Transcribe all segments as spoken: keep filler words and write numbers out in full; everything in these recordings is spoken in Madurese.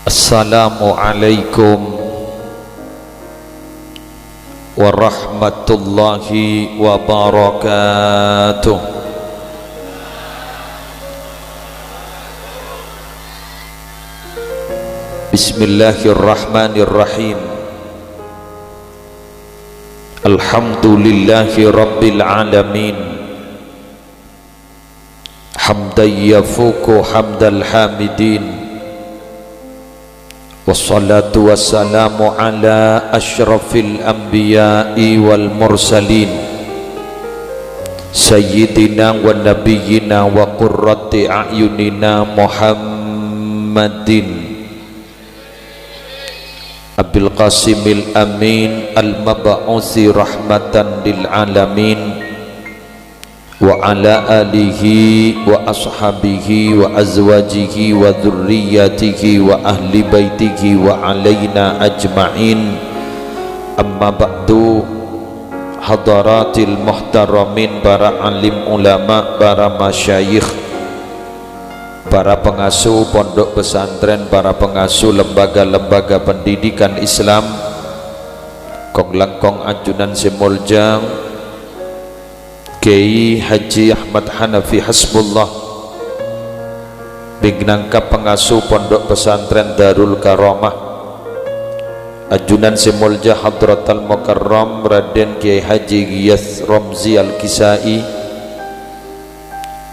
Assalamualaikum warahmatullahi wabarakatuh. Bismillahirrahmanirrahim. Alhamdulillahi rabbil alamin. Hamdan yafuqu hamdal hamidin. Wassalatu wassalamu ala asyrafil anbiya'i wal mursalin, sayyidina wa nabiyyina wa qurrati a'yunina Muhammadin Abil Qasimil Amin al-mab'usi rahmatan lil alamin, wa ala alihi wa ashabihi wa azwajihi wa dzurriyyatihi wa ahli baitihi wa alaina ajma'in. Amma ba'du, hadaratil muhtaramin, para alim ulama, para masyayikh, para pengasuh pondok pesantren, para pengasuh lembaga-lembaga pendidikan Islam, kong-langkong ajunan sè molja, Kiai Haji Ahmad Hanafi Hasbullah, mènangka pengasuh Pondok Pesantren Darul Karomah, ajunan sè molja Hadratal Mukarram Raden Kiai Haji Giyas Romzi Al-Kisai,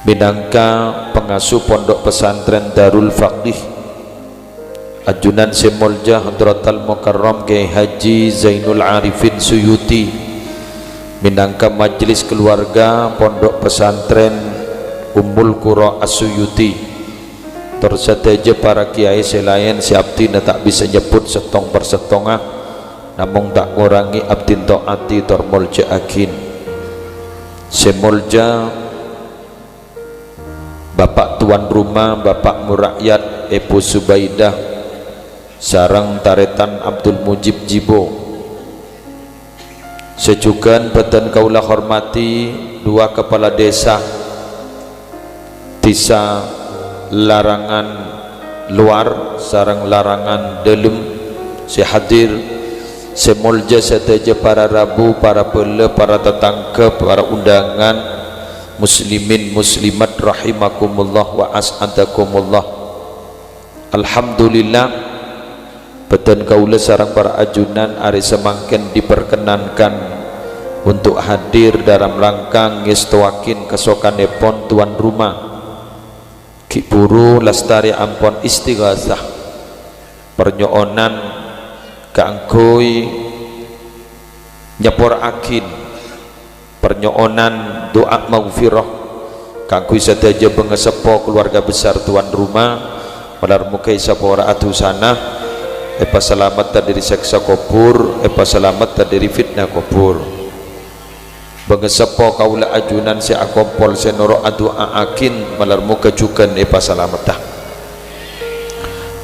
mènangka pengasuh Pondok Pesantren Darul Faqih, ajunan sè molja Hadratal Mukarram Kiai Haji Zainul Arifin Suyuti, mènangka majelis keluarga Pondok Pesantren Ummul Qura As-Suyuti, tor sadhâjâ para kiai sè laèn sè abdhina ta' bisa nyebbhut sèttong per sèttonga, namong ta' ngorangè abdhinto ati tor molja'aghin. Sè molja Bapak Tuan Rumah, Bapak Murakyat, Èbhu Zubaidah, sareng tarètan Abdul Mujib Jibo. Sè jhughân bhâdhân kaulâ hormadhi dua kepala desa, Dhisa Larangan Lowar sareng Larangan Dhâlem sè hadir, sè molja sadhâjâ para rabu, para bhâlâ, para tatangghâ, para undangan, muslimin muslimat rahimakumullah wa as'adakumullah. Alhamdulillah, bhâdhân kaulâ sareng para ajunan arè samangkèn diperkenankan untuk hadir dalam rangka ngèstowaghin kasokanèpon tuan rumah. Ghi' bhuru lastarè ampon istighasah, parnyo'onan kaangghuy nyapora'aghin parnyo'onan du'a maghfirah kaangghuy sadhâjâ bângaseppo keluarga besar tuan rumah, malar moghâ èsapora'a dhusana, èpasalametta dhâri sèksa kobhur, èpasalametta dhâri fitnah kobhur. Bângaseppo kaulâ ajunan sè akompol sè noro' adu'a'aghin, malar moghâ jhughân èpasalametta.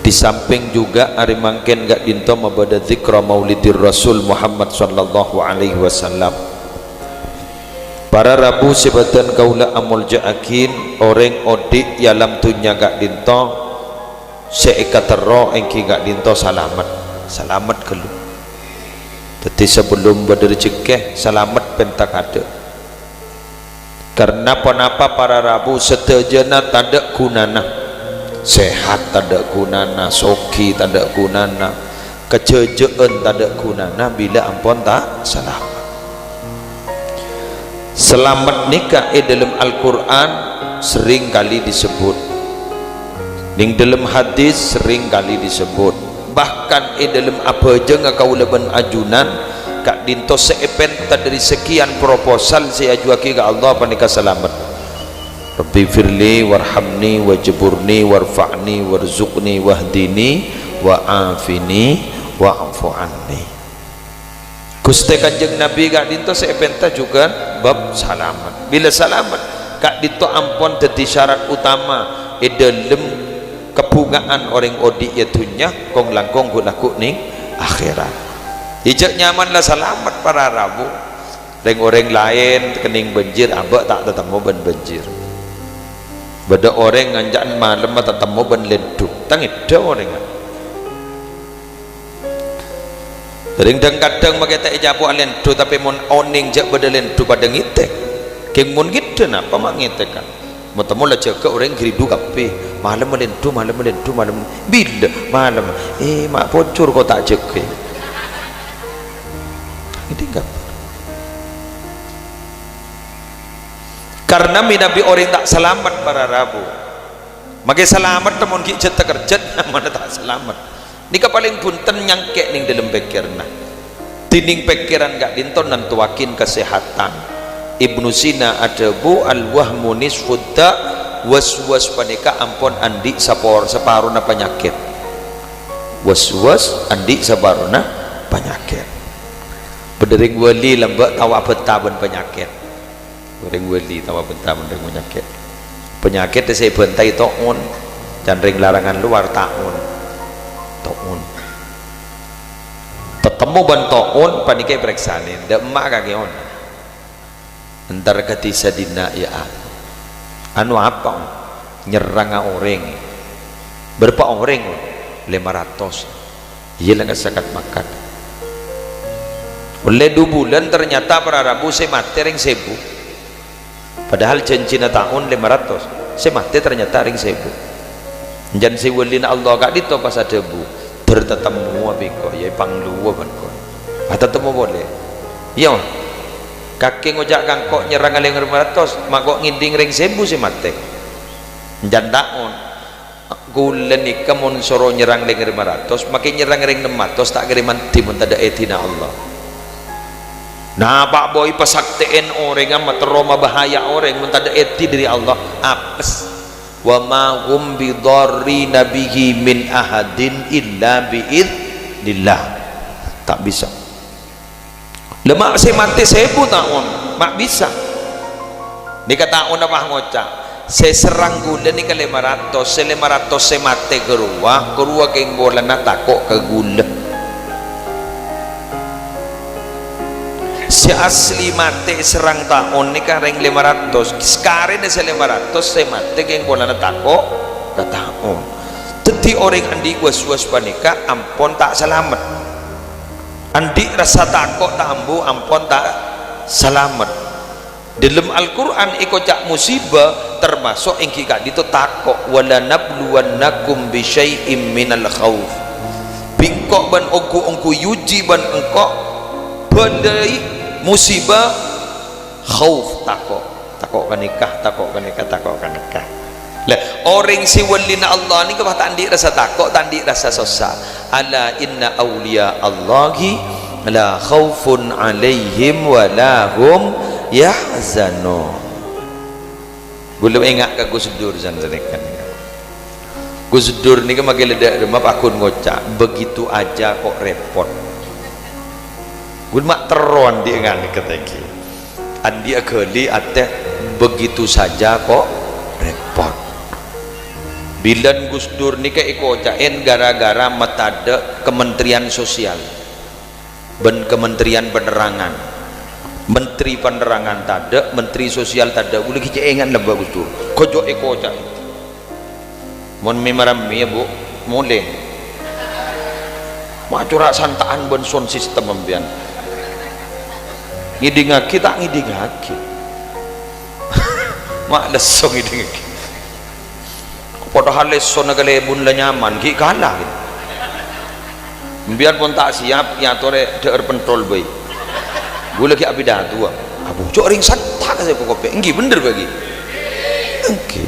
Di samping juga arè mangkèn ka'dhinto mabâdâ dzikra Maulidir Rasul Muhammad sallallahu alaihi wasallam. Para rabu sè bhâdhân kaulâ amolja'aghin, orèng odi' è alam dhunnya ka'dhinto sè èkaterro èngghi ka'dhinto salamet. Salamet ghâllu. Dhâddhi, sabellum bâdâ rejekkè, salamet pènta kaadâ'. Karna ponapa para rabu sadhâjâna tadâ' ghunana. Sehat tadâ' ghunana, soghi tadâ' ghunana, kajhâjhâ'ân tadâ' ghunana bilâ ampon ta' salamet. Salamet nèka è dâlem Al-Qur'an serrèng kalè disebbhut. Nèng dâlem hadis serrèng kalè disebbhut. Bahkan è dâlem abhâjângnga kaulâ bân ajunan, ka'dhinto sè èpènta dhâri sakèyan proposal sè èajuwâghi ka Allah panèka salamet. Rabbighfirli warhamni wajburni warfa'ni warzuqni wahdini wa'afini wa'fu anni. Ghustè Kanjeng Nabi ka'dhinto sè èpènta jhughân bab salamet. Bilâ salamet, ka'dhinto ampon dhâddhi syarat utama è dâlem kabhunga'an orèng odi' è dhunnya, kong-langkong ghu'-lagghu' nèng akhèrat. Ijâ' nyaman la salamet para rabu. Rèng-orèng laèn kennèng bânjir, abâ' ta' tatemmo bân bânjir. Bâdâ orèng nganca'an malemma tatemmo bân lèndhuk. Tang èdhâ orèngnga. Rèng dhâng-kadhâng makè ta' ècapo' alèndhu, tapè mon onèng jhâ' bâdâ lèndhu padâ ngètèk. Kèng mon ghi' dhân apa ma' ngètèk, kan? Mon temmo la jâgâ orèng ghiridhu kabbhi. Malem lèndhu, malem lèndhu, malem. Bilâ? Malem. Eh, ma' pocor ko' ta' jâgâ. Ini enggak. Karena mènabi orèng ta' salamet para rabu. Makè salamet, mon ghi' jhât-kerjhât, nyamana ta' salamet. Nèka palèng bhunten nyangkè' nèng dâlem pèkkèranna. Dhinèng pèkkèran ka'dinto nantowaghi kasèhatan. Ibnu Sina adhâbu, "Al-wahmu nisfud da'," was-was panèka ampon andi' sapor-, saparona panyakèt. Was-was andi' saparona panyakèt. Bâdâ rèng wali lambâ' tao abhânta bân panyakèt. Orèng wali tao abhânta bân rèng panyakèt. Panyakèt sè èbhântai to'on, can rèng larangan lowar taon. To'on. Tatemmo bân to'on panèka èparèksanè, dâ' emma' kakè on. Entar kadhi sadhina, ya, anu apa, on? Nyerranga orèng. Bârâmpa orèng, on? Lèma ratos. Iyâ, la ngasakat makan. Ollè du bulân, ternyata para rabu sè matè rèng sèbu. Padahal jhânjhina taon lèma ratos, sè matè ternyata rèng sèbu. Jhân sè wâlina Allah ka'dinto pas adhâbu, "Dâr tatemmowa bi' engko', ya èpangluwâ bân engko'." Ah, tatemmo polè. Iyâ, kakè ngoca' ka engko' nyerrang lèma ratos, ma' ko' ngèdhing rèng sèbu sè matè. Jhân taon. Ghulâ nèka mon soro nyerrang rèng lèma ratos, makè nyerrang rèng nem atos ta' kèra mandhi mon tadâ' èdhina Allah. Napa' bhâi pasaktè'èn orèngnga materro mabahaya orèng mon tadâ' èdhi dâri Allah? Apes. "Wa ma hum bidharrina bihi min ahadin illa bi idznillah." Ta' bisa. Lè ma' sè matè sèbu taon, ma' bisa. Nèka taon apa ngoca', "Sè serrang ghulâ nèka lèma ratos, sè lèma ratos sè matè ghâruwa, ghâruwa kèng polana tako' ka ghulâ." Sè asli matè serrang taon nèka rèng lèma ratos, sakarèna sè lèma ratos sè matè kèng polana tako' ka taon. Dhâddhi orèng andi' was-was panèka ampon ta' salamet. Andi' rassa tako' ta' ambu ampon ta' salamet. Dâlem Al-Qur'an èkoca' musibah, termaso' èngghi ka'dinto tako', "Wa lanabluwannakum bi syai'im minal khauf." Bi' engko' bân ongghu-ongghu èuji bân engko' bâlâi musibah khauf, tako'. Tako' ka nèka, tako' ka nèka, tako' ka nèka. Lè, orèng sè wâlina Allah nèka pas ta' andi' rassa tako', ta' andi' rassa sossa. "Ala inna awliya Allahi la khaufun alaihim wa la hum yahzanun." Ghulâ enga' ka Gus Dur sanèka. Gus Dur nèka makè lè dâ' remma pagghun ngoca', "Begitu aja kok repot." Ghun ma' terro andi' enga' nèka tèngghi. Andi' aghâli atè, "Begitu saja kok repot." Bilân Gus Dur nèka èkoca'è gara-gara matadâ' Kementerian Sosial bân Kementerian Penerangan. Menteri Penerangan tadâ', Menteri Sosial tadâ', ghulâ ghi' cè' enga' lambâ' Gus Dur. Ghâjâ' èkoca'è. Mon mè-, maremmè, ya, Bu, molè. Ma' cora' santa'an bân sound system sampèyan. Ngèdingngaghi ta' ngèdingngaghi? Ma' lesso ngèdingngaghi. Padahal lessona kalèbun la nyaman, ghi' kala, gitu. Sampèyan pon ta' siap, èyatorè dhâ'âr pentol bhâi. Ghulâ ghi' apidato, a. Abu, cok rèng santa ka sè pokopè. Èngghi, bhender, Pak, ghi? Èngghi.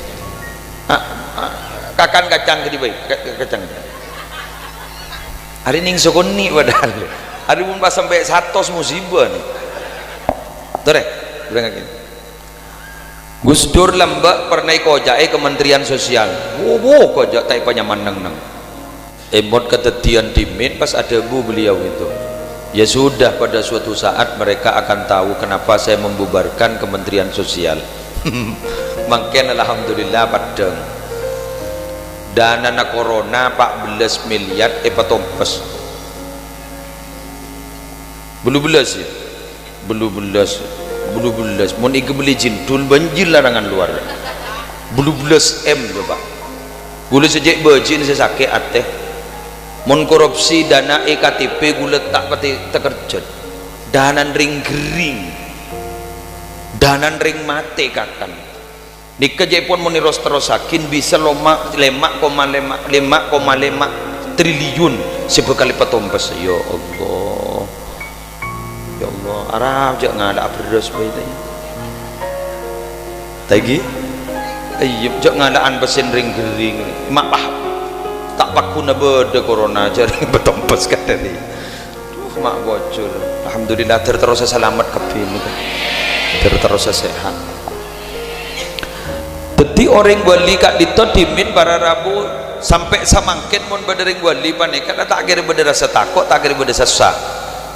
Ah, ah, kakan kacang kadhi bhâi, ka-, ka-, kacang. Arè nèng sakonè' padahal. Arè mon pas sampè' satos musibah nè. Torè, bilangaghi. Gus Dur lambâ' pernah èkoca'è Kementerian Sosial. Wo, wo, koca'è ta' èpanyaman neng-neng. Èmot kadhâddhiyân dhimèn pas adhâbu beliau itu. Ya sudah, pada suatu saat mereka akan tahu kenapa saya membubarkan Kementerian Sosial. Mangkèn alhamdulillah paddhâng. Danana korona pa' bellâs miliar èpatompes. Bâllu bellâs, ya? Bâllu bellâs, bâllu bellâs. Mon èghâbâlli jindul bânjir larangan lowar. Bâllu bellâs M, coba. Ghulâ sè cè' bâji'na sè sakè' atè. Mon korupsi, dana è K T P ghulâ ta' patè takerjhât. Danan rèng ghering. Danan rèng matè kakan. Nèka jâ' pon mon èros-terrossaghi bisa loma-, lèma' koma lèma', lèma' koma lèma' triliun sè bhâkal èpatompes. Ya Allah. Ya Allah, arapa jâ' ngala'a bherrâs bhâi ta' iyâ? Ta' èngghi? Iyâ, jâ' ngala'an pèssèna rèng ghering. Ma' pa-, ta' pagghuna bâdâ corona, jâ' rèng èpatompes kadhâri. Duh, ma' bocor. Alhamdulillah, ter-, terrosa salamet kabbhi nèka. Ter-, terrosa sehat. Dhâddhi orèng wali ka'dinto dhimèn para rabu, sampè' samangkèn mon bâdâ rèng wali panèka la ta' kèra bâdâ rassa tako', ta' kèra bâdâ sassa.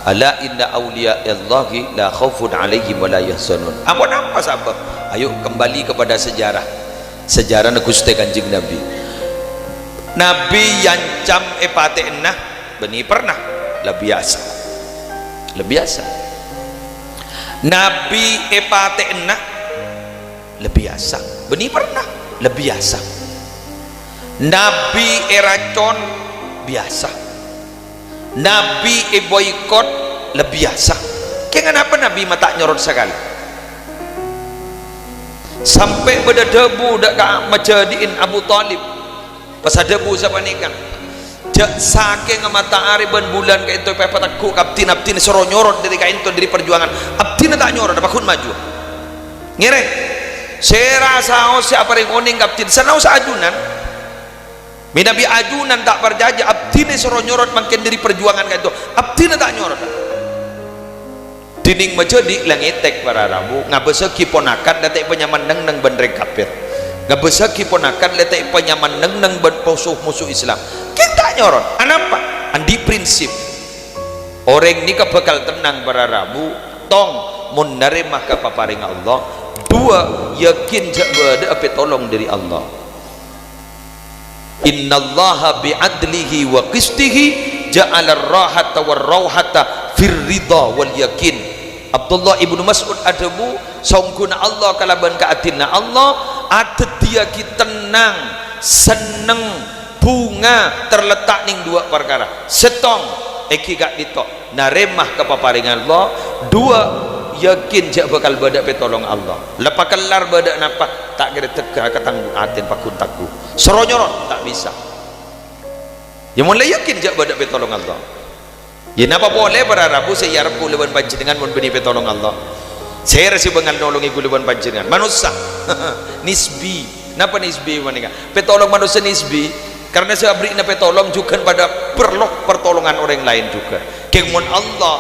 "Ala inna awliya'allahi la khaufun 'alaihim wa la yahzanun." Ampon apa sabâb? Ayo kembali kepada sejarah. Sejarahna Ghustè Kanjeng Nabi. Nabi èancam èpatè'ana, bânnè pernah? La biyasa. La biyasa. Nabi èpatè'ana, la biyasa. Bânnè pernah? La biyasa. Nabi èracon, biyasa. Nabi èboikot, la biyasa. Kèng anapa Nabi ma' ta' nyorot sakalè? Sampè' bâdâ dhâbu dâ' ka majâdi'in Abu Thalib. Pas adhâbu sapanèka, "Jâ' sakènga matahari bân bulân ka'dinto èpategghu' ka abdhina, abdhina soro nyorot dâri ka'dinto dâri parjuwangan. Abdhina ta' nyorot, apa ghun maju?" Ngèrèng, sèra saos sè aparèng onèng ka abdhina, sanaos ajunan. Mènabi ajunan ta' parcajâ, abdhina soro nyorot mangkèn dâri parjuwangan ka'dinto. Abdhina ta' nyorot. Dhinèng majâdi' la ngètèk para rabu, ngabâssaghi ponakan la ta' èpanyaman neng-neng bân rèng kafir. Ngabâssaghi ponakan la ta' èpanyaman neng-neng bân poso-, moso Islam. Kèng ta' nyorot. Anapa? Andi' prinsip. Orèng nèka bhâkal tennang para rabu, tong, mon narèma kapaparèngnga Allah. Duwâ', yakin jâ' bâdâ'â pètolong dâri Allah. "Innallaha bi'adlihi wa qistihi ja'alar rahata war rauhata fir ridha wal yakin." Abdullah ibnu Mas'ud adhâbu, "Saongghuna Allah kalabân kaadilna Allah adhâddhiyâghi tennang, senneng, bhunga terletak nèng duwâ' parkara. Sèttong, èngghi ka'dinto." Narèma kapaparèngnga Allah, duwâ', yakin jâ' bhâkal bâdâ pètolong Allah. La pakellar bâdâ napa, ta' kèra tegghâ ka tang atèna pagghun tagghu. Soro nyorot, ta' bisa. Yâ, mon la yakin jâ' bâdâ pètolong Allah. Yâ, napa polè para rabu sè èarep kaulâ bân panjhennengngan mon bânnè pètolong Allah? Sèra sè bângal nolongè kaulâ bân panjhennengngan? Manossa. Nisbi. Napa nisbi panèka? Pètolong manossa nisbi. Karena sè aberri'na pètolong jhughân padâ parlo pertolongan orèng laèn jhughân. Kèng mon Allah,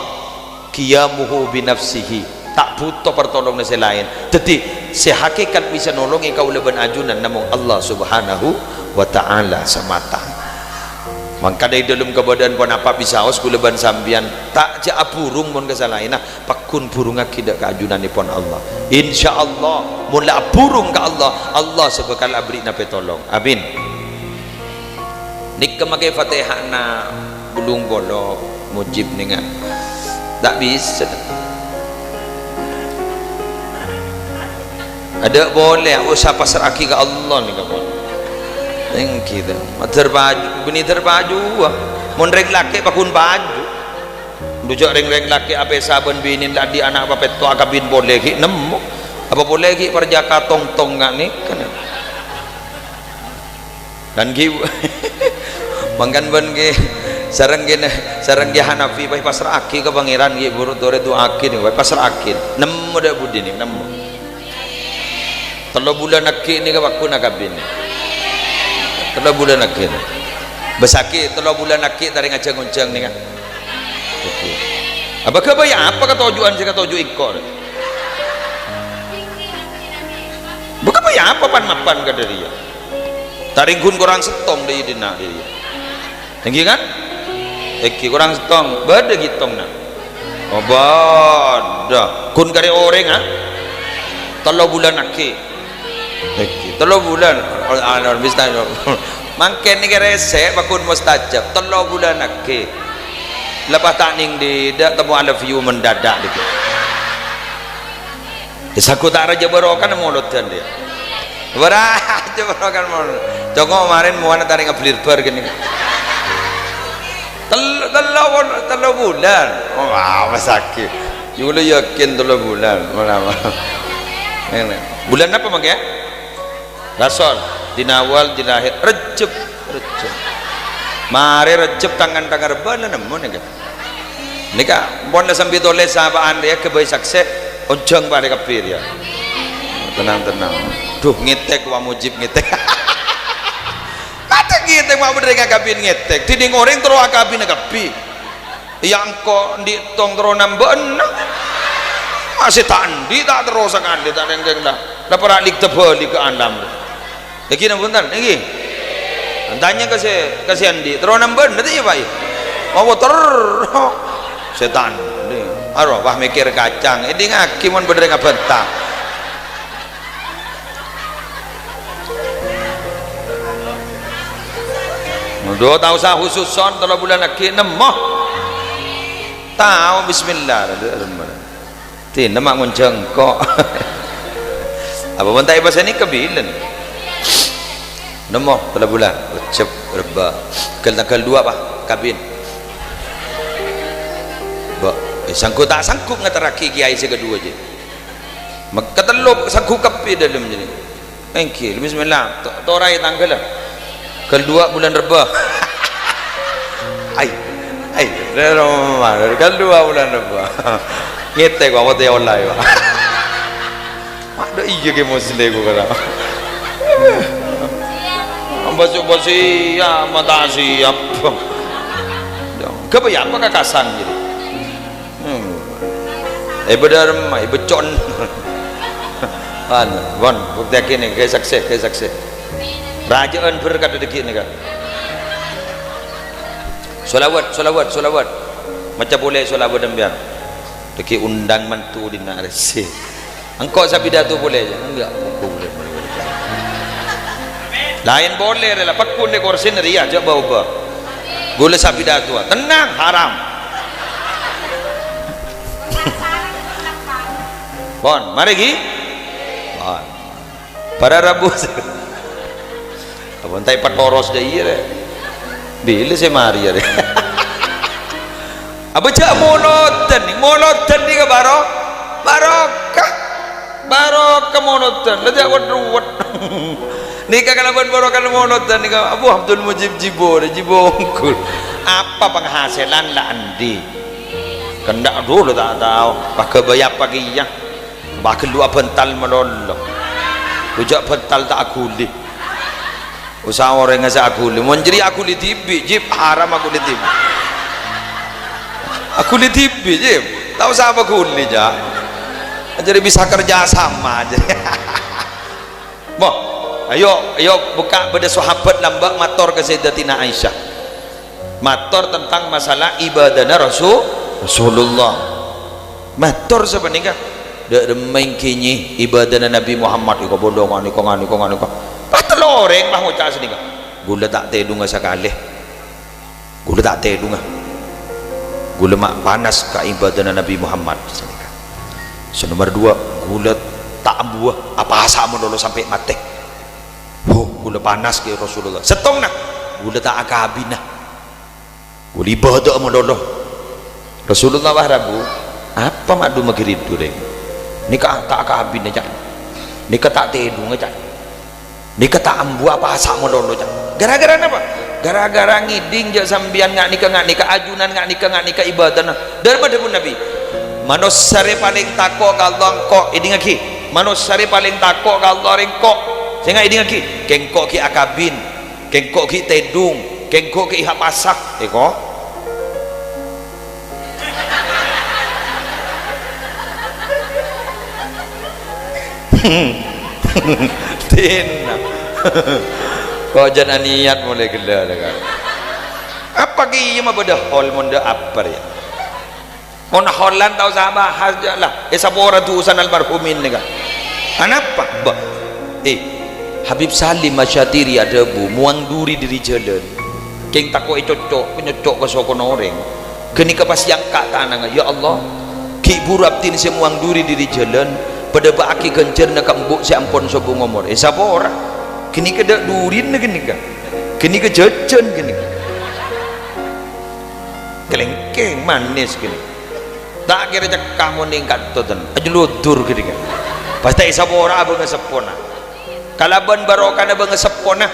qiyamuhu binafsihi, ta' bhuto pertolonganna sè laèn. Dhâddhi, sè hakèkat bisa nolongè kaulâ bân ajunan namong Allah Subhanahu wa Ta'ala samata. Mangkana è dhâlem kabâdâ'ân ponapa bisaos kaulâ bân sampèyan ta' jâ' abhurung mon ka sè laènna. Pagghun bhurungngaghi dâ' ka ajunannèpon Allah. Insyaallah, mon la abhurung ka Allah, Allah sè bhâkal aberri'na pètolong. Amin. Nèka makè Fatihahna bâllung polo mojib nènga. Ta' bisa. Adâ' polè, osa pasra'aghi ka Allah nèka, pon. Èngghi, ta. Madhâr paju, bânnè dhâr paju, ah. Mon rèng lakè' pagghun paju. Dhu jâ' rèng-rèng lakè' apèsa bân binèna la andi' ana' papètto' akabin polè ghi' nemmo. Apa polè ghi' parjaka tong-tong nga' nèka, nè. Kan ghi-, mangkana bân ghi-, sareng ghi-, sareng ghi Hanafi, pas pasra'aghi ka Pangèran ghi' buru torè du'aaghi nè, pas pasra'aghi. Nemmo dâ' budina, nemmo. Tello bulân aghi' nèka pagghun akabin. Tello bulân aghi'. Bâsaghi tello bulân aghi' tarèng ajhâng-onjhâng nèka. Oke. Apa ghâbây apa katoju'an sè katoju' engko'? Bâ ghâbây apa pan-mapan ka dâriyâ? Tarèng ghun korang sèttong dâri dinna' dâriyâ. Èngghi, kan? Èngghi, korang sèttong. Bâdâ ghi' tongna? Oh, bâdâ. Ghun karè orèng, ha? Tello bulân aghi'. Èngghi, tello bulân. Anu, bisa. Mangkèn nèka rèsè' pagghun mustajab. Tello bulân aghi'. Lepas ta' nèng dâ' temmo I love you mendadak dikit. Yâ, saghâ ta' rajâ barokana molodhân, yâ. Ora, rajâ barokana molod. Congo' marèn mowana tarèng ablirbar kènè. Tel-, tello pol-, tello bulân. Oh, apa sakè'? Yâ, kaulâ yakin tello bulân. Manabi. Ngènè. Bulân apa mangkèn? Rasol, Jinawal, Jinahèt, Rejjhep, Rejjhep. Marè Rejjhep tangan-tangan rebbhâna nemmo nèka. Nèka, pon la sambi tolès sapa'an rèya ghâbây saksè, onjhâng parè kabbhi rèya. Tenang, tenang. Duh, ngètèk, Wa Mujib ngètèk. Matè ngètèk, Wa, bhender ngakabin ngètèk. Dhinèng orèng terro akabina kabbhi. Iyâ, engko' andi' tong terro nambâ'âna. Masè ta' andi', ta' terro sakalè, ta' rèngkèng, ta'. La para' lik tabâli ka alam. Èngghi napa bhunten? Èngghi. Tanya ka sè, ka sè andi', terro nambâ'âna ta' iyâ, Pak, iyâ? Apa terro? Sètan. Aro, wah, mèkkèr kacang. Èdingngaghi mon bhender ngabânta. Dhu, ta' osa khususon, tello bulân aghi' nemmo. Tao, bismillah. Dina ma' ngonjhâng engko'. Apa mon ta' èpasènè kabilen? Nemmo, tello bulân. Rejjhep, rebbhâ. Ghâl tangghâl duwâ', Pak, kabin. Mbok, eh, sanggup ta' sanggup ngaterraghi kèyaè sè kaduwâ, jâ. Mek-, katello sanggup kabbhi dâlem jârèya. Èngghi, bismillah. To-, toraè tangghâlla. Ghâl duwâ' bulân rebbhâ. Ai. Ai, ghâl duwâ' bulân rebbhâ. Ngètèk, Pak, potè ola, Pak. Waduh, iyâ, Kè Musleh, ghu kala. Bâsu-bâsu, iyâ, mata siap. Ghâbây apa kakasan, jârèya? Hmm. Eh, bâdâ remma, eh, beccon. An, pon, buktèyaghi nèka, ghâbây saksè, ghâbây saksè. Rajâ'ân berkat dâggi' nèka. Sholawat, sholawat, sholawat. Maca polè sholawat sampèyan. Dâggi' undang mantu dina arè sè. Engko' sapidato polè, jâ? Enggak, engko' polè. Laèn polè rè la, pèkkun è korsèna rèya, jâ' bâ-obâ. Ghulâ sapidato, tenang, haram. Pon, marè ghi. Pon. Para rabu. Apa entah patoros dâ' iyâ, rè? Bilâ sè marè, rè? Apa jâ' molodhân, molodhân nèka baro-, barokah. Barokah molodhân, la jâ' wet-ruwet. Nèka kalabân barokah molodhân nèka, Abu Abdul Mujib jibo, jibo onggul. Apa penghasilan la andi'? Kendâ' dulu ta' tao, paghâbây apa kèya? Paghâllu abhântal malolo. Jâ' bhântal ta' aghuli. Usaha orèngnga sè aghuli. Mon jârèya aghuli dhibi', Jib, haram aghuli dhibi'. Aghuli dhibi', Jib. Ta' osa aghuli, jâ. Jârèya bisa kerja sama, jâ. Mo, ayo, ayo bukka' bâdâ sahabat lambâ' mator ka Sayyidatina Aisyah. Mator tentang masalah ibadana Rasul-, Rasulullah. Mator sapanèka, "Dâ' remma ènggi, Nyi, ibadana Nabi Muhammad?" Èkabâlâ nganèka, nganèka, nganèka. Pas tello orèng pas ngoca' sanèka, "Ghulâ ta' tèdunga sakalè. Ghulâ ta' tèdunga. Ghulâ ma' panas ka ibadana Nabi Muhammad," sanèka. Sè nomer duwâ', "Ghulâ ta' ambuwâ apasa malolo sampè' matè. Huh, ghulâ panas ka Rasulullah. Sèttongnga, ghulâ ta' akabina. Ghulâ ibâdâ'â malolo." Rasulullah wah rabu, "Apa ma' dhu maghi ridhu, rèng? Nèka ta' akabina, Ca'. Nèka ta' tèdunga, Ca'. Nèka ta' ambuwâ apasa malolo, Ca'." "Gara-gara napa?" "Gara-gara ngèdhing jâ' sampèyan nga' nèka, nga' nèka, ajunan nga' nèka, nga' nèka ibadana." Dâri dhâbuna Nabi, "Manossa rè palèng tako' ka Allah engko'." Èdingngaghi, "Manossa rè palèng tako' ka Allah rè engko'." Sènga' èdingngaghi, "Kèngko' ghi' akabin, kèngko' ghi' tèdung, kèngko' ghi' èhapasa." Èko. Dina. Kok jân aniyat molaè ghellâ', kan? Apa kèya mabâdâ hol mon dâ' apa rèya? Mon holan ta' osa bahas, jâ' la. Èsapora dhusana almarhumin nèka. Anapa? Bâ. Eh, Habib Salim Asy-Syatiri adhâbu, "Mowang dhuri dâri jhâlân, kèng tako' ècocco', nyocco' ka sokona orèng. Ghânèka pas èangka' tanangnga, 'Ya Allah, ghi' bhuru abdhina sè mowang dhuri dâri jhâlân, padhâpa'aghi ghânjhârânna ka embu' sè ampon sobung omor.'" Èsapora. Ghânèka dâ' dhurina ghânèka. Ghânèka jhâjhân ghânèka. Eh, manis gini. Ta' kèra cekka' mon nèng ka'dinto ten. Ajludur gini kan. Pas ta' èsapora'a bângaseppona. Kalabân barokana bângaseppona,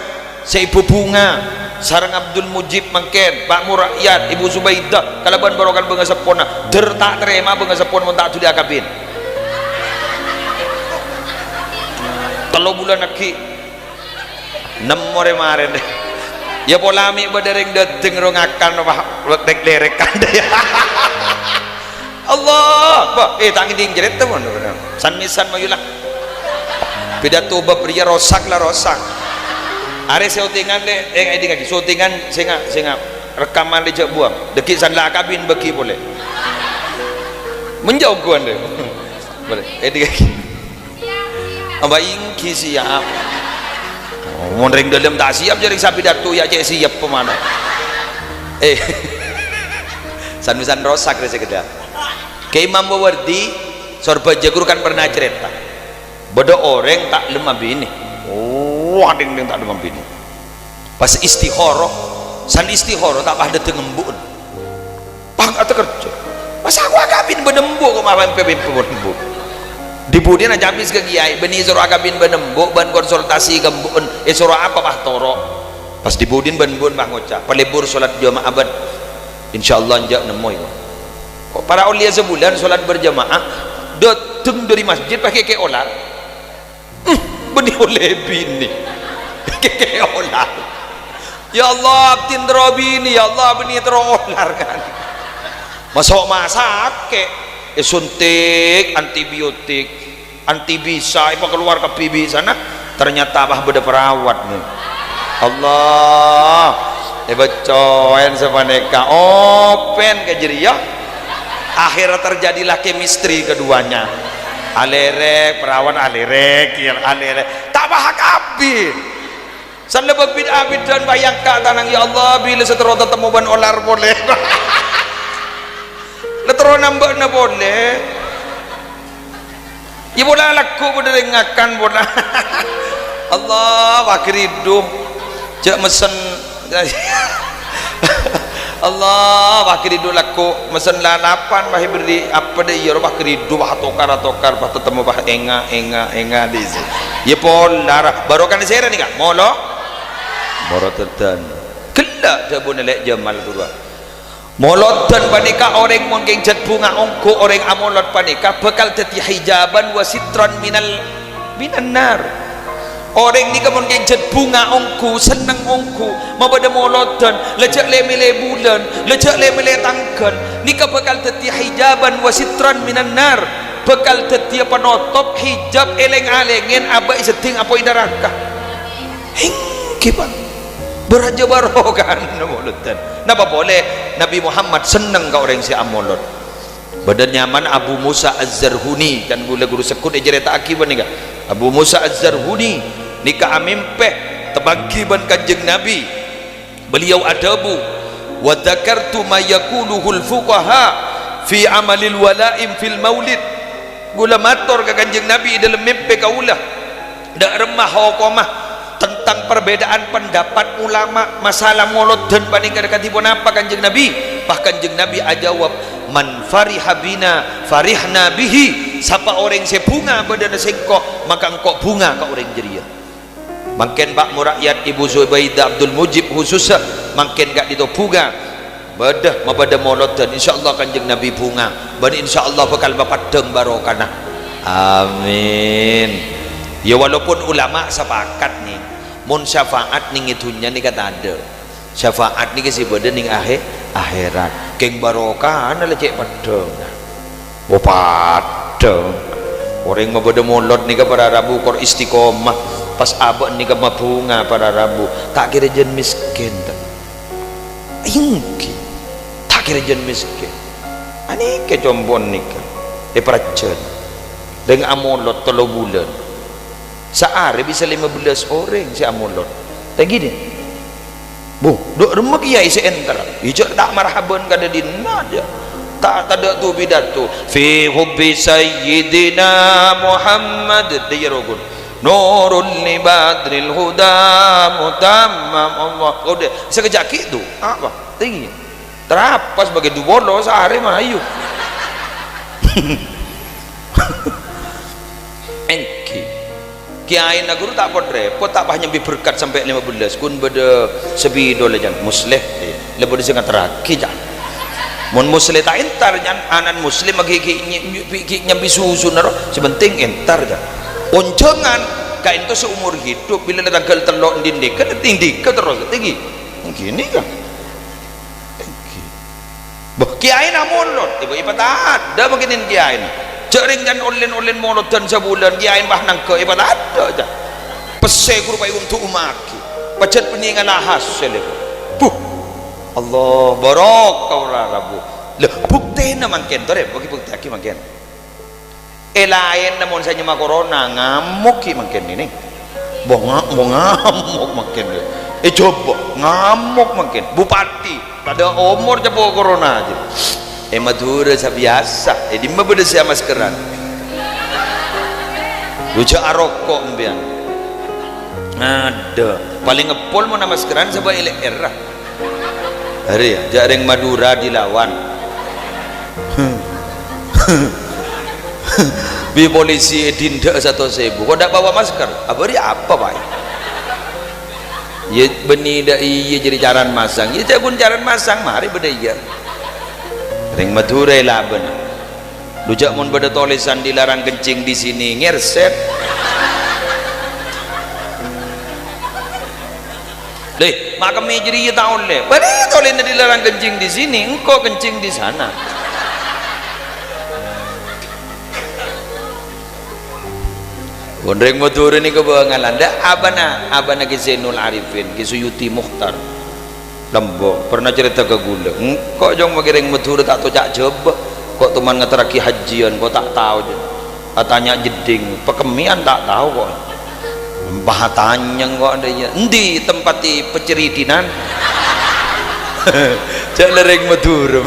sè Ibu Bunga sareng Abdul Mujib mangkèn, Pak Murakyat, Ibu Zubaidah, kalabân barokana bângaseppona, dâr ta' tarèma bângaseppona mon ta' dhuli akabin. Tello bulân aghi'. Nemmo rè-marèn. Yâ pola mè' bâdâ rèng dâteng ro ngakan, wah, lèk-lèrekan. Allah, bah, eh, ta' ngèdhing carèta mon. San-mèsan mayu la. Pidato bab rèya rosak la rosak. Arè syutingan, Lè', eh, ngèdhingaghi, syutingan sènga', sènga' rekaman lè' jhâ' buwâng. Dâgghi' san la akabin bâghi polè. Menjauh gua, Lè'. Boleh, ngèdhingaghi. Apa èngghi siap? Oh, mon rèng dâlem ta' siap, jhâ' rèng sapidato yâ cè' siap pamana. Eh, san-mèsan rosak rè sè ghellâ'. Kè Imam Mawardi, Sorbhâjâ ghuru kan pernah carèta. Bâdâ orèng ta' lem abinè. Oh, adhing-dhing ta' lem abinè. Pas istikharah, san istikharah ta' pas dâteng embu'en. Pas ta' kerja. Pas aku akabin bân embu' kok malah mèmpè-mèmpè bân embu'. Di budina cabis ka kiai, bânnè soro akabin bân embu', bân konsultasi ka embu'en, èsoro apa pas toro'. Pas di budin bân embu'en pas ngoca', "Palebur salat jamaah bân, insyaallah enjâ' nemmo iku." Kok para aulia sabulân salat berjamaah, dâteng dâri masjid pas kèkè olar. Hmm, bânnè ollè binè. Kèkè olar. Ya Allah, abdhina terro binè, ya Allah, bânnè terro olar kan. Maso' masakè', èsuntik antibiotik, anti bisa, èpakalowar kabbhi bisana. Ternyata pas bâdâ perawat nè. Allah, èbâccoèn sapanèka, open ka jârèya. Akhirnya terjadilah chemistry keduanya. Alèrèk, perawat alèrèk, ya alèrèk. Ta' paham kabbhi. San lebâk bid'ah bid'an bayangka tanang, "Ya Allah, bilâ sè terro tatemmo bân olar polè?" La terro nambâ'na polè. Yâ pola lagghu' bâdâ rèng ngakan pola. Allah, wah ghâridhu. Jhâ' messen. Allah, wah ghâridhu lagghu', messen lalapan, wah èberri' apa dâ' iyâ, wah ghâridhu, wah atokar-atokar, wah tatemmo, wah enga', enga', enga' dhi' sè. Yâ pola ra, barokana sèra nèka, molo. Moro dâddhân. Ghellâ' dhâbuna Lè' Jamal ghâruwa. Molodhân panèka orèng mon kèng jhât bhunga ongghu orèng amolod panèka bhâkal dhâddhi hijaban wa sitran minal, minan nar. Orèng nèka mon kèng jhât bhunga ongghu, senneng ongghu, mabâdâ molodhân, la jhâ' lè-mèlè bulân, la jhâ' lè-mèlè tangghân, nèka bhâkal dhâddhi hijaban wa sitran minan nar, bhâkal dhâddhiyâ panotop, hijab, èlèng-alèngèn abâ' è seddhing apoy naraka. Èngghi, Pa'. Bârâjâ barokana molodhân. Napa polè? Nabi Muhammad senneng ka orèng sè amolod. Bâdâ nyamana Abu Musa Az-Zarhuni, kan ghulâ ghuru sèkut ècarèta'aghi panèka. Abu Musa Az-Zarhuni nèka amèmpè tapangghi bân Kanjeng Nabi. Beliau adhâbu, "Wa dzakartu ma yaquluhul fuqaha fi amalil wala'im fil maulid." Ghulâ mator ka Kanjeng Nabi è dâlem mèmpè kaulâ. Dâ' remma hokomma tentang perbedaan pendapat ulama masalah molodhân panèka kadhi ponapa Kanjeng Nabi? Pas Kanjeng Nabi ajâwâb, "Man fariha bina farihna bihi." Sapa orèng sè bhunga bâdâna sèngko', maka engko' bhunga ka orèng jârèya. Mangkèn Pak Murakyat, Ibu Zubaidah, Abdul Mujib khusussa, mangkèn ka'dinto bhunga. Bâdâ, mabâdâ molodhân, insyaallah Kanjeng Nabi bhunga, bân insyaallah bhâkal mapeddhâng barokana. Amin. Ya, walaupun ulama sapakat, nèng, mon syafaat nèng è dhunnya nèka tadâ'. Syafaat nèka sè bâdâ nèng ahè-, akhèrat. Kèng barokana la cè' peddhâng. Oh, padhâ. Orèng mabâdâ molod nèka para rabu kor istiqomah. Pas abâ' nèka mabhunga para rabu. Ta' kèra jân mèskèn, ta'? Èngghi. Ta' kèra jân mèskèn. Anèka compo'na nèka. Èparajân. Rèng amolod tello bulân. Saarè bisa lèma bellâs orèng sè amolod. Ta' èngghi, dhi'? Bu, dâ' remma kiai sè èntar. Ijâ ta' marhaban kadhâddhina, jâ. Ta', tadâ' tu pidato. "Fi hubbi Sayyidina Muhammad." Dâ' iyâ rogun. "Nurul li badril huda mutammam." Allah. Kodè. Sakejjhâ' ghi' tu. Apa? Tinggi. Trapas bagi dupolo saarè mayu. Èngghi. Kèyaèna ghuru ta' pot-rèpot, ta' pas nyambi berkat sampè' lèma bellâs. Ghun bâdâ sapidol, jân. Musleh, eh, la bâdâ sè ngaterraghi, jân. Mon Musleh ta' entar, jân, ana'na Musleh maghi' ghi' ny-, ny-, ghi' nyambi susu naro, sè penting entar, jân. Onjhângan, kaènto seumur hidup, bilâ la tangghâl tello' ndi-, ndika, ndi-, ndika terros, èngghi. Èngghi, nèka. Èngghi. Bâh, kèyaèna molod, èbâ èpatadâ' mangkèn kèyaèna. Jhâ' rèng jân onlèn-onlèn molodhân sabulân, kèyaèna bâ nangghâ èpatadâ', jâ. Pèssè ghuru paèghun du'umaghi. Pajhât bânnè ngala hasèl, èbâ. Buh. Allah, barokah ora rabu. Lha, buktèna mangkèn, torè, bâgi buktèaghi mangkèn. È laènna mon sè nyama korona, ngamok ghi' mangkèn, nèng. Bonga-, bonga-, ngamok mangkèn. È Jombang, ngamok mangkèn. Bupati, tadâ' omor capo' korona, jâ. È Madhurâ sabiyasa, è dimma bâdâ sè amaskeran? Lu jhâ' aroko' empèyan. Adâ, palèng eppol mon amaskeran sabâ' è lè'èrra. Arèya, jâ' rèng Madhurâ dilawan. Bi' polisi èdinda' satos èbu. Kok ndak bawa masker? Abâri apa, Pak? Iyâ, bânnè dâ' iyâ jârèya caran masang. Iyâ, jâ' ghun caran masang, marè bâdâ iyâ. Rèng Madhurâ èlabân. Lu jâ' mon bâdâ tolèsan dilarang kencing di sini, ngèrset. Lè, makemmè jârèya ta' ollè. Bânnè tolèna dilarang kencing di sini, engko' kencing di sana. Ghun rèng Madhurâ nèko bângalan. Dâ' abana, abana Ki Zainul Arifin, Ki Suyuti Mukhtar. Lambâ', pernah cerita ka ghulâ. Engko' jhung maghi rèng Madhurâ ta' tao ca' Jhâbâ. Kok toman ngaterraghi hajjiyân, kok ta' tao, jâ. Atanya jeddhing, pakemmèyan ta' tao kok. Mbah atanyèng kok dâ' iyâ. Endi tempattè paceridinan? Jâ' la rèng Madhurâ.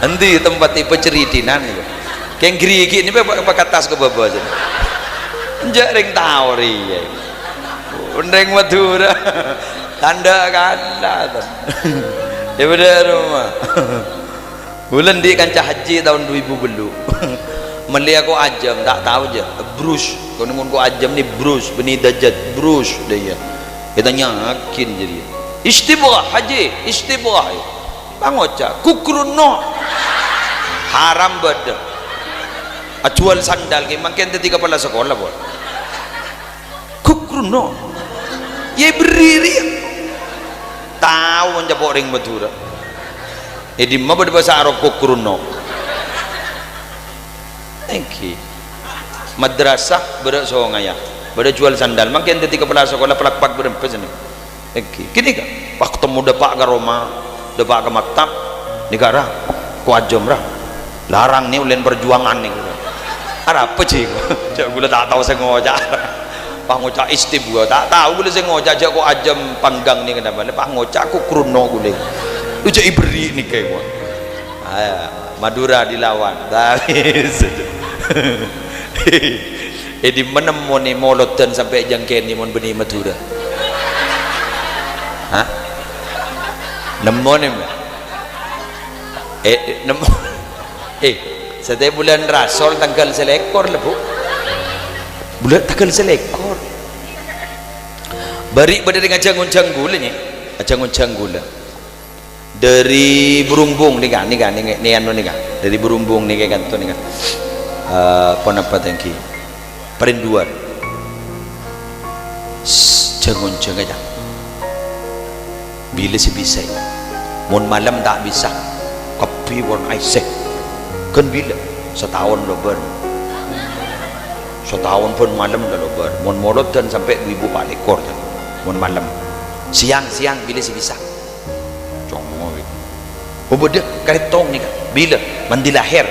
Endi tempattè paceridinan? Kèng gherighi' nèko pa-, pakattas ka bâbâ, jâ. Enjâ' rèng tao rèya. Rèng Madhurâ. Tandhâ kala, to. Iyâ, bhender, Roma. Bulâ andi' kanca hajji taon du èbu bellu'. Mellèya ko' ajâm, ta' tao jâ. Brus. Kono mon ko' ajâm nè brus, bânnè dâjât brus, dâ' iyâ. Ètanya'aghin jârèya. Istibghah, Hajji, istibghah. Pangoca', "Kukrunno." Haram bâdâ. Ajhuwâl sandal ghi' mangkèn dâddhi kapala sakola, Bos. Kukrunno. Yâ, èberri' rèya. Tao mon capo' rèng Madhurâ. È dimma bâdâ bhâsa Arab kukrunno? Èngghi. Madrasah bârâ' songaya. Bâdâ juwâl sandal. Mangkèn dâddhi kapala sakola palakpak bârâmpa sènè. Èngghi. Ghânèka. Pas temmo dâpa' ka roma, dâpa' ka maktab. Nèka, ra. Ko' ajâm, ra. Larang nè ollèna parjuwângan nè. Arapa, Jing? Jâ' ghulâ ta' tao sè ngoca'. Pas ngoca' istibghah. Ta' tao ghulâ sè ngoca' jâ' ko' ajâm pangghâng nè kenapa. Pas ngoca' kukrunno ghulâ. Lu jâ' èberri' nèka, ko'. Ayo, Madhurâ dilawan. Tapi, è dimma nemmonè molodhân sampè' jâng kènè mon bânnè Madhurâ? Hah? Nemmonè, Mbak? Eh, eh, nemmo-, eh, satèya bulân Rasol tangghâl salèkor, lè, Bu. Bulân tangghâl salèkor. Bâri' bâdâ rèng ajhâng-onjhâng ghulâ, nyè. Ajhâng-onjhâng ghulâ. Dâri Brumbung nèka, nèka, nèka, nè anu nèka. Dâri Brumbung nèka kanto nèka. Eh, ponapa tèngghi? Parinduwân. Jâng-onjhâng, jâng. Bilâ sè bisa? Mon malem ta' bisa. Kabbhi pon aèssè. Ghân bilâ? Sataon lobâr. Sataon bân malem la lobâr. Mon molodhân sampè' du èbu pa' lèkor, jâng. Mon malem. Sèyang, sèyang, bilâ sè bisa? Congngo, wi. Oh, bâdâ karèttong nèka. Bilâ? Mandi lahèr.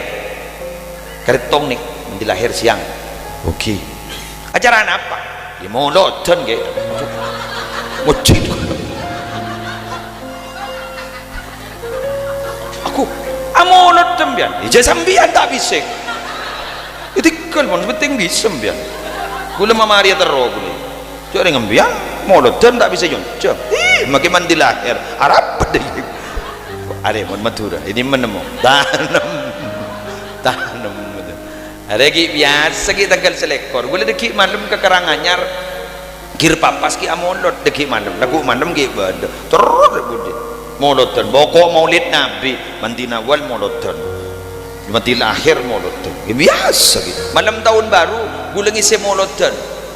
Karèttong nèka, mandi lahèr sèyang. Oke. Acara napa? Yâ, molodhân, ghi. Mojhid. Aku, amolod sampèyan. Yâ, jâ' sampèyan ta' bisa. Ètèghâl, mon, sè penting bisa sampèyan. Ghulâ mamarèya terro, ghulâ. Jâ' rèng sampèyan, molodhân ta' bisa nyonjhâng. Ih, makè mandi lahèr. Arapa dâ' iyâ? Arè mon Madhurâ, ini menemmo. Tanem. Tanem. Arè ghi' biyasa ghi' tangghâl salèkor. Ghulâ dâgghi' malem ka Karanganyar. Gir papas ghi' amolod dâgghi' malem. Lagghu' malem ghi' bâdâ. Terros budi. Molodhân. Pokok Maulid Nabi. Mandi Nawal molodhân. Mandi lahir molodhân. Ya biyasa ghi'. Malem taon baru, ghulâ ngèsè molodhân.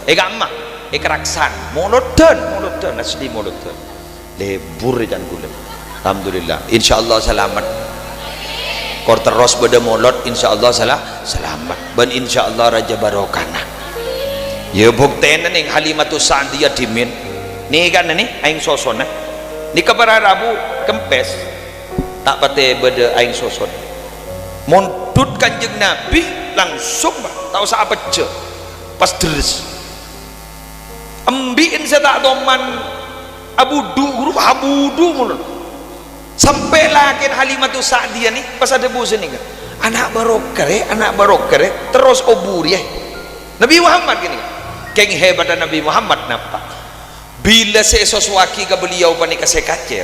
È kamma, è Karaksan. Molodhân, molodhân. Asli molodhân. Lebur è can ghulâ. Alhamdulillah. Insyaallah salamet. Kor terros bâdâ molod, insyaallah sala-, salamet. Bân insyaallah rajâ barokana. Ya, buktèna nèng Halimatus Sa'diyah dhimèn. Nèka nè, aèng sosona. Nèka para rabu, Kempès. Ta' patè bâdâ aèng sosona. Mondhut Kanjeng Nabi langsung, Pak. Ta' osa apejjhâ. Pas deres. Embi'en sè ta' toman abudhu, ghuru abudhu ngono. Sampè' lakèna Halimatus Sa'diyah nè pas adhâbu sanèka, "Ana' barokah, rè, ana' barokah, rè, terros oburi, yâ." Nabi Muhammad ghânèka. Kèng hebatta Nabi Muhammad napa? Bilâ sè èsosowaghi ka beliau panèka sè kacèr.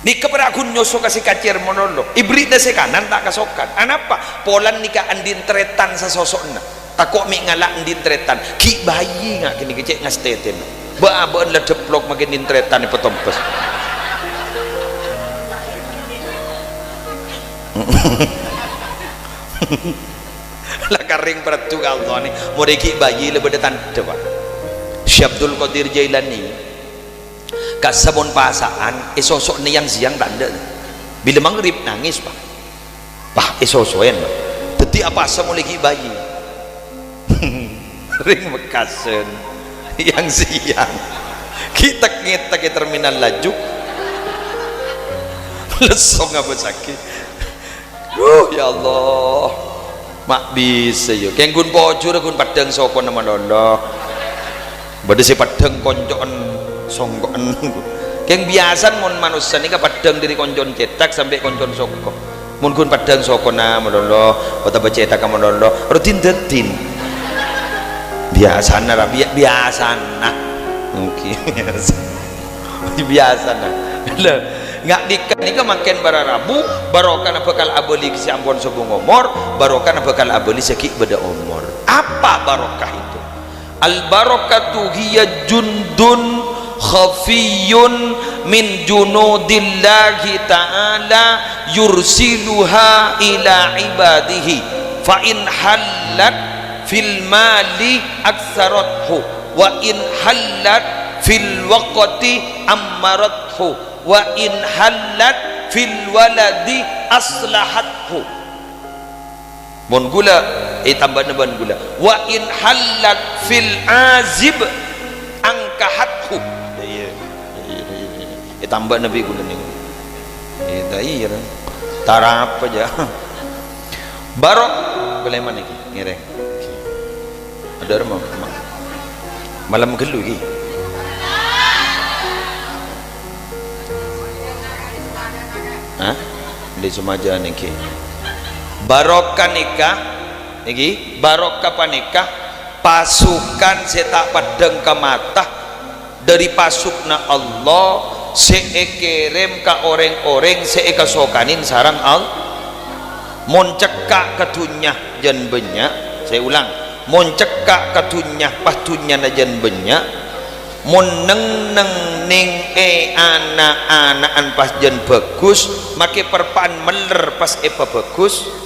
Nèka para' ghun nyoso ka sè kacèr malolo. Èbherri'na sè kanan ta' kasokan. Anapa? Polana nèka andi'na tarètan sasoso'na. Tako' mè' ngala' andi'na tarètan. Ghi' bhâi nga' ghânèka cè' ngastètèna. Bâ'-abâ'ân la dheplok makè andi'na tarètan èpatombhâs. La karèng parajhu ka Allah nè. Morè ghi' bhâi la bâdâ tandhâ, Pak. Syekh Abdul Qadir Jailani. Kassa' mon pasa'an, èsoso'na yang sèyang ta' endâ'. Bilâ maghrib nangès, Pak. Wah, èsoso'èn, Pak. Dhâddhi apasa molaè ghi' bhâi. Rèng Mekkasân. Yang sèyang. Ghi' tek-ngètek è terminal laju. Lesso ngabâssaghi. Duh, ya Allah. Ma' bisa, ya. Kèng ghun pojhur, ghun peddhâng sokona malolo. Bâdâ sè peddhâng konco'en songko'en. Kèng biyasana mon manossa nèka peddhâng dâri konco'en cètak sampè' konco'en soko. Mon ghun peddhâng sokona malolo, otabâ cètakka malolo, rutin-rutin. Biyasana, ra, biya-, biyasana. Mungkin. Biyasana. Lho, nga' nèka, nèka mangkèn para rabu, barokana bhâkal abâli sè ampon sobung omor, barokana bhâkal abâli sè ghi' bâdâ omor. Apa barokah itu? Al-barakatu hiya jundun khafiyyun min junudillahi ta'ala yursiluha ila ibadihi. Fa in hallat fil mali aktsarathu. Wa in hallat fil waqti ammarathu, wa in hallat fil waladi aslahathu. Mon ghulâ, ètambâna bân ghulâ. Wa in hallat fil azib angkahathu. Iyâ, iyâ, iyâ, iyâ. Ètambâna bi' ghulâ nèng. Iyâ, ta' iyâ, ra. Tarapa jâ. Baro, boleh mana ki? Ngèrèng. Adâ' rèma, ma-, malem ghâllu ghi. Hah? Andi' samaja nènggi. Barokah nèka, nènggi, barokah panèka pasukan sè ta' peddhâng ka mata, dâri pasukna Allah sè èkèrèm ka orèng-orèng sè èkasokanè sareng Al-, mon cekka' ka dhunnya jân bânnya', sè ulang, mon cekka' ka dhunnya pas dhunnyana jân bânnya', mon neng-neng nèng è ana'-ana'an pas jân bhâghus, makè parpa'an mellèr pas èpabhâghus,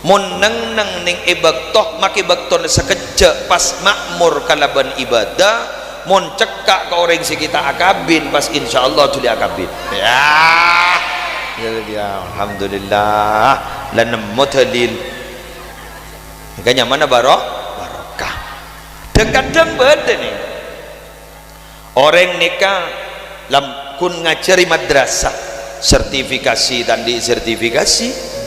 mon neng-neng nèng è bâkto, makè bâktona sakejjhâ' pas ma'mor kalabân ibâdâ, mon cekka' ka orèng sè ghi' ta' akabin, pas insyaallah dhuli akabin. Ya. Ya, ya, alhamdulillah. La nemmo dalil. Nèka nyamana baro-, barokah. Dhâng-kadhâng bâdâ nè. Orèng nèka lam-, ghun ngajhâri madrasah, sertifikasi ta' andi' sertifikasi.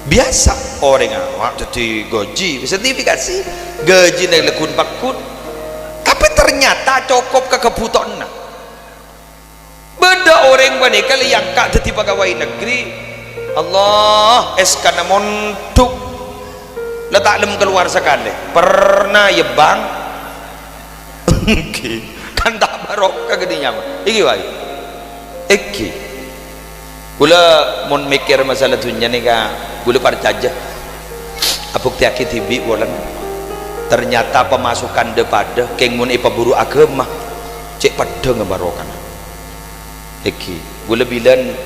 Biyasa orèng awak dhâddhi ghâji, sertifikasi, ghâjina la ghun-pagghun. Tapè ternyata cokop ka kabhutowanna. Bâdâ orèng panèka la èangka' dhâddhi pagawai negeri. Allah, S K-na mondhuk. La ta' lem kalowar sakalè. Pernah, yâ, Bang? Ènggi. Kan ta' barokah ghâdhi nyama. Ènggi, wae. Ènggi. Kaulâ mon mèkkèr masalah dhunnya nèka, kaulâ parcajâ. Abuktèyaghi dhibi' polana. Ternyata pemasukan dhâ-padhâ, kèng mon èpaburu aghâma, cè' paddhângnga barokana. Èngghi, kaulâ bilân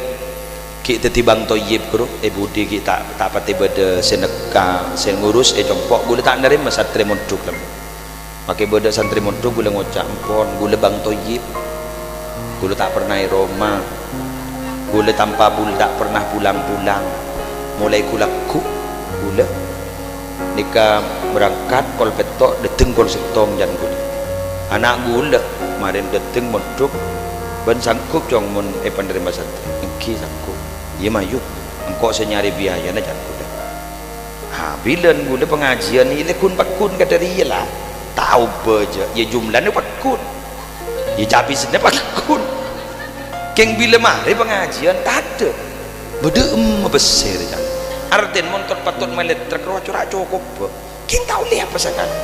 ghi' dhâddhi bang thoyib, Bro. È budi ghi' ta', ta' patè bâdâ sè nekka, sè ngurus, è compo'. Kaulâ ta' narèma santrè mondhuk, lem. Makè bâdâ santrè mondhuk, kaulâ ngoca', "Empon, kaulâ bang thoyib. Kaulâ ta' pernah è roma. Kaulâ tanpa pul-, ta' pernah pulang-pulang. Molaè ghu-lagghu kaulâ." Nèka berangkat kol pètto', dâteng kol sèttong can kaulâ. Ana' kaulâ marèn dâteng mondhuk, "Bân sanggup, Cong, mon èpanarèma santrè?" "Èngghi, sanggup." "Iyâ, mayu. Engko' sè nyarè biayana," can kaulâ. Ah, bilân kaulâ pangajiân, iyâ, lè ghun-pagghun kadhâriyâ la. Tao bâjâ, iyâ, jumlana pagghun. Iyâ, cabisanna pagghun. Kèng bilâ marè pangajiân, tadâ'. Bâdâ emma pèssè rèya. Artèna mon tot-patot malètrek rowa cora' cokobhâ. Kèng tao lè apa sakalè.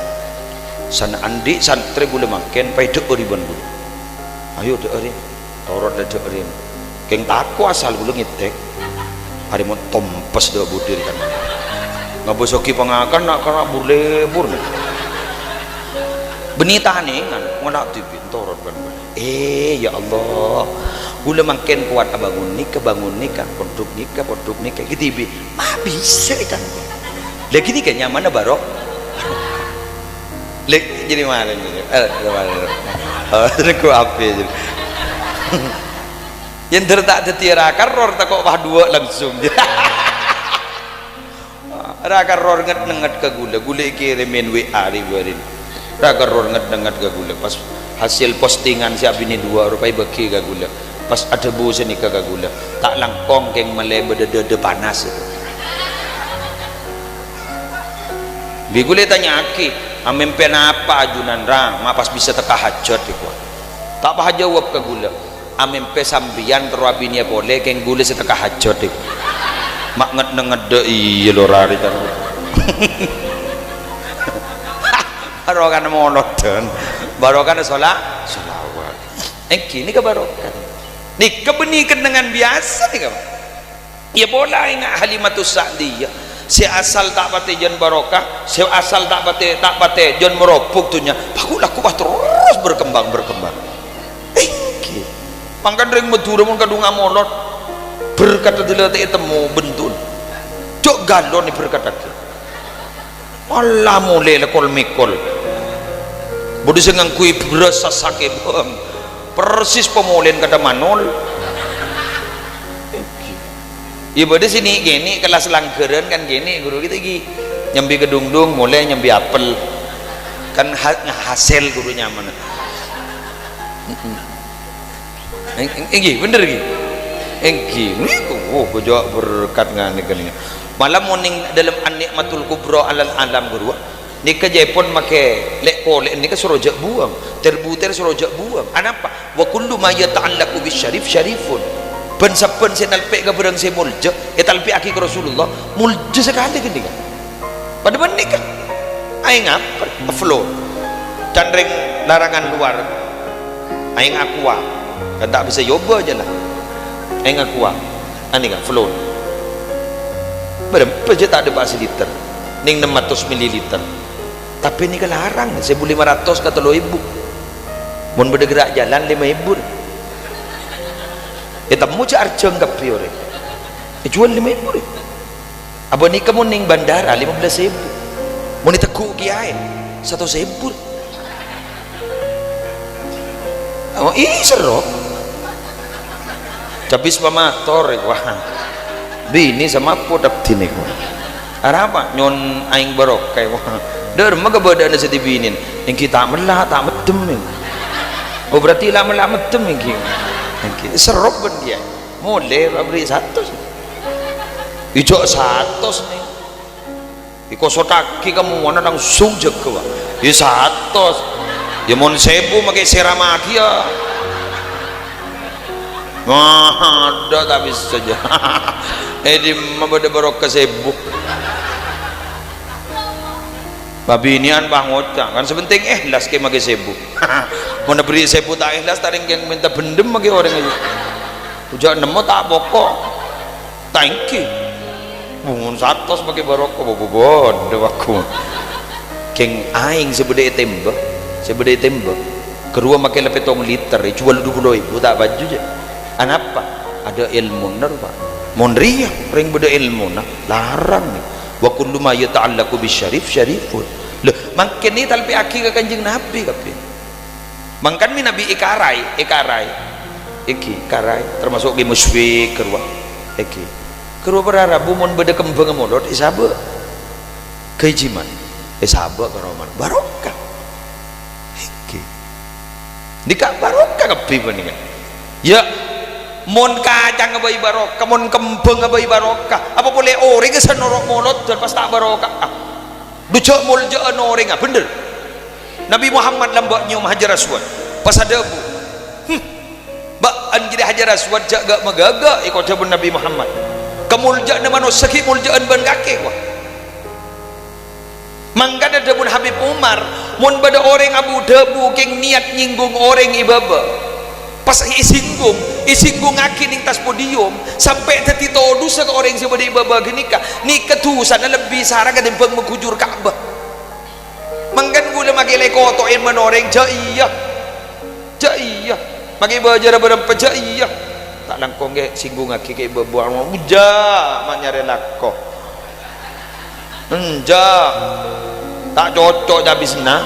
San andi' santrè kaulâ mangkèn paèdhâ'âri bân kaulâ. "Ayo, dhâ'âri." Torot la dhâ'âri. Kèng tako' asal kaulâ ngètèk. Arè mon tompes dhâ' budi rèya kan. Ngabâsaghi pangakan na'-kana' bur-lebur. Bânnè tanèngan, ngala' dhibi' torot bân kaulâ. Eh, ya Allah. Kaulâ mangkèn kowat abângon nèka, bângon nèka, pondhuk nèka, pondhuk nèka. Ghi dhibi'. Ma' bisa kan. Lagi nèka nyamana baro. Lè, jadi malem ini. Eh, gimana? Oh, terus gua apa ya, jadi? Yen der ta' dhâddhi ra karror, tako' wah duwâ' langsung. Ra karror nget-nenget ka kaulâ, kaulâ èkèrèmè W A ri-, warin. Ra karror nget-nenget ka kaulâ, pas hasil postingan sè abinè duwâ' ropa èbâghi ka kaulâ. Pas adhâbu sanèka ka kaulâ, "Ta' langkong kèng mèlè bâdâ dâdâ panas." Bi' kaulâ ètanya'aghi, "Amèmpè napa ajunan, Ra? Ma' pas bisa tekka hajât," èkowa. Ta' pas ajâwâb ka kaulâ, "Amèmpè sampèyan terro abinèya polè, kèng kaulâ sè tekka hajât," èkowa. Ma' nget-nenget dhâ' iyâ lo, Ra, rè, can. Barokana molodhân. Barokana shola-, sholawat. Èngghi, nèka barokah. Nèka bânnè kennengngan biyasa nèka, Pak. Iyâ pola enga' Halimatus Sa'diyah. Sè asal ta' patè jân barokah, sè asal ta' patè, ta' patè jân marobuk dhunnya. Paku laku pas terros berkembang, berkembang. Èngghi. Mangkana rèng Madhurâ mon kadhung amolod, berkat dâlâ ta' ètemmo bendun. Jhâ' galon èberkadhâghi. Allah molè lekol-mekol. Budi sè ngangghuy bherrâs sasakè bâng. Persis pamolèn kadhâ' manol. Iyâ, bâdâ sè nè'-kènè' kellas langghârân kan kènè' ghuru kita ghi. Nyambi kedungdung, molè nyambi apel. Kan ha-, ngahasèl ghuru nyamana. Mm-mm. Eng-, eng-, èngghi, bhender, ghi? Èngghi, niku, wo, bâjâ berkat nganèka nèka. Malah mon nèng dâlem An-Ni'matul Kubra alal alam, ghuru. Nèka jhâ' pon makè lè'-kolè' nèka soro jhâ' buwâng, ter-buter soro jhâ' buwâng. Anapa? "Wa kullu ma yata'allaqu bisyarif syarifun." Bân-sabbhân sè nalpè' ka bhârâng sè molja, ètalpè'aghi ka Rasulullah, molja sakalè ghânèka. Padâ bân nèka. Aèng apa? Aflon. Can rèng larangan luar. Aèng Aqua. Kan ta' bisa èobâ jâ la. Aèng Aqua. Anèka, Flon. Bârâmpa jâ ta' dâpa' saliter. Nèng nem atos mililiter. Tapè nèka larang, sèbu lèma ratos ka tello èbu. Mon bâdâ ghârâ' jhâlân lèma èbu. Ètemmo jâ' arjhâng kabbhi orèng. Èjhuwâl lèma èbu rè. Abâ' nèka mon nèng bandara lèma bellâs èbu. Mon ètegghu' kèyaè, satos èbu. Oh, ih, sero. Cabis pamator, wah. Binè sè mapo' dhâddhi nèko. Arapa? Nyo'on aèng barokah, wah. Dârma kabâdâ'ânna sè dibinèn. Èngghi ta' mella', ta' meddem, èngghi. Oh, berarti la mella' meddem, èngghi. Èngghi. Sero bân kèyaè. Molè, aberri' satos. Ijâ' satos, nèng. Èkosodhâghi kamowana langsung jâgâ, Pak. Yâ, satos. Yâ, mon sèbu makè sèramaghi, yâ. Wah, adâ' ta' bisa, jâ. È dimma bâdâ barokah sèbu? Pabinèyan pas ngoca', kan sè pentèng èhlas kè makè sèbu. Mon aberri' sèbu ta' èhlas, ta' rèng kèng mènta bhendhem makè orèng aja. Ojhâ' nemmo ta' poko'. Èngghi. Mon satos makè barokah, bo-, bo-, bâdâ, waghu. Kèng aèng sè bâdâ è tèmbhâ, sè bâdâ è tèmbhâ. Ghâruwa makè la pèttong liter, èjhuwâl du polo èbu, ta' paju, jâ'. Anapa? Adâ' èlmona, Pa'. Mon rèya, orèng bâdâ èlmona, larang. "Wa kullu ma yata'allaqu bisyarif, syarifun." Lho, mangkèn ètalpè'aghi ka Kanjeng Nabi kabbhi. Mangkana mè' Nabi èkarai, èkarai. Èngghi, karai, termasuk Ki Musyfiq, ghâruwa. Èngghi. Ghâruwa para rabu mon bâdâ kembhângnga molod, èsabâ'. Ghâjhiman, èsabâ' ka romana. Barokah. Èngghi. Nèka barokah kabbhi panèka. Yâ, mon kacangnga bhâi barokah, mon kembhângnga bhâi barokah, apa polè orèngnga sè noro' molodhân pas ta' barokah? Dhu jhâ' molja'an orèngnga, bhender. Nabi Muhammad lambâ' nyèyom Hajar Aswad. Pas adhâbu, "Hmm, bâ'ân jârèya Hajar Aswad jâ' ghâ'-maghâghâ," èko dhâbuna Nabi Muhammad. "Kamolja'anna manossa ghi' molja'an bân kakè, wa." Mangkana dhâbuna Habib Umar, "Mon bâdâ orèng abu-dhâbu kèng niyat nyèngghung orèng è bâbâ, pas èsèngghung, èsèngghungngaghi nèng attas podium, sampè' dhâddhi todhusa ka orèng sè bâdâ è bâbâ ghânèka, nèka dhusana lebbi sarang katèmbhâng maghujur Ka'bah." Mangkana kaulâ makè la èkoto'è bân orèng, jâ' iyâ. Jâ' iyâ. Makè bâjârâ bârâmpa, jâ' iyâ. Ta' langkong ghi' sèngghungngaghi kè' bâbâ, enjâ', ma' nyarè lako. Enjâ'. Ta' cocok cabisna.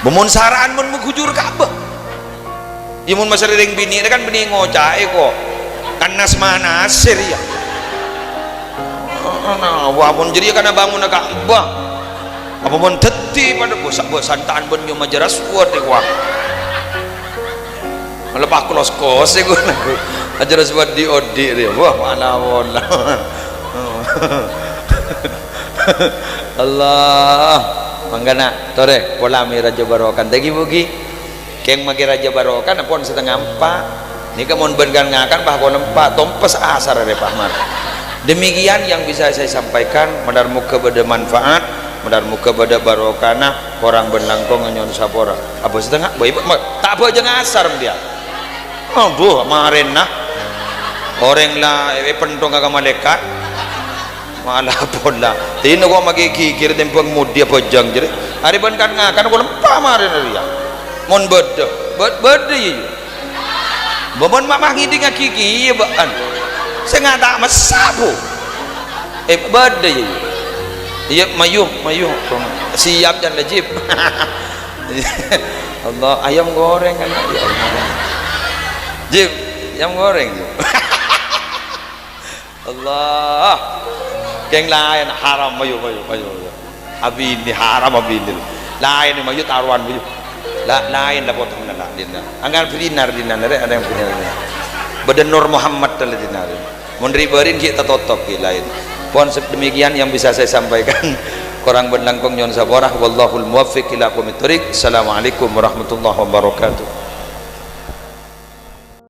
Bâ mon sara'an mon maghujur Ka'bah. Iyâ, mon masèrè rèng binè' rè kan bânnè ngoca'è, ko. Kan nas-manasè rèya. Nah, wa mon jârèya kana bângona Ka'bah. Apa mon dhâddhi padâ bâsa-bâsaan ta'an bân nyèyom Hajar Aswad, ko. Malah paklos-kos, ko. Hajar Aswad dhi'-odhi' rèya. Wah, mana pola. Allah. Mangkana, torè, pola mè' rajâ barokah. Dâggi' bughi. Kèng makè rajâ barokah, pon satengnga empa'. Nèka mon bân kan-ngakan, pas kol empa', tompes asar arè, Pak Mar. Demikian yang bisa saya sampaikan, mandhâr moghâ bâdâ manfaat, mandhâr moghâ bâdâ barokahna, korang bân langkong nyo'on sapora. Apa satengnga? Bâi, Pak Mar. Ta' bhâjâng asar, mbiya. Adhu, marèna. Orèng la èpènthong ka malaèkat. Malah pola. Dina ko' makè ghighir tèmbhâng modhi abhâjâng jârèya. Arè bân kan-ngakan ko' lempa marèna rèya. Mon bâdâ, bâ-, bâdâ, iyâ, iyâ. Bâ mon ma', ma' ngèdingngaghi kèya bâ'ân. Sè ngata' messa, Bu. Eh, bâdâ, iyâ, iyâ. Iyâ, mayu, mayu. Siap, can, Jib. Allah, ayam goreng kan, ya Allah. Jib, ayam goreng, Jib. Allah. Kèng laèn haram, mayu, mayu, mayu, mayu. Abinè haram, abinè. Laèn, mayu, tarowan, mayu. La-, laèn la potonganna la, dinna. Angghâ' bhinar, dinna, rè, adâ' bhinar. Bâdâ Nur Muhammad la dinna, rè. Mon ri'-bâri'na ghi' tatotop ghi' laèn. Pon se-, demikian yang bisa saya sampaikan. Korang bân langkong nyo'on sapora. Wallahul muwaffiq ila aqwamit thoriq. Assalamualaikum warahmatullahi wabarakatuh.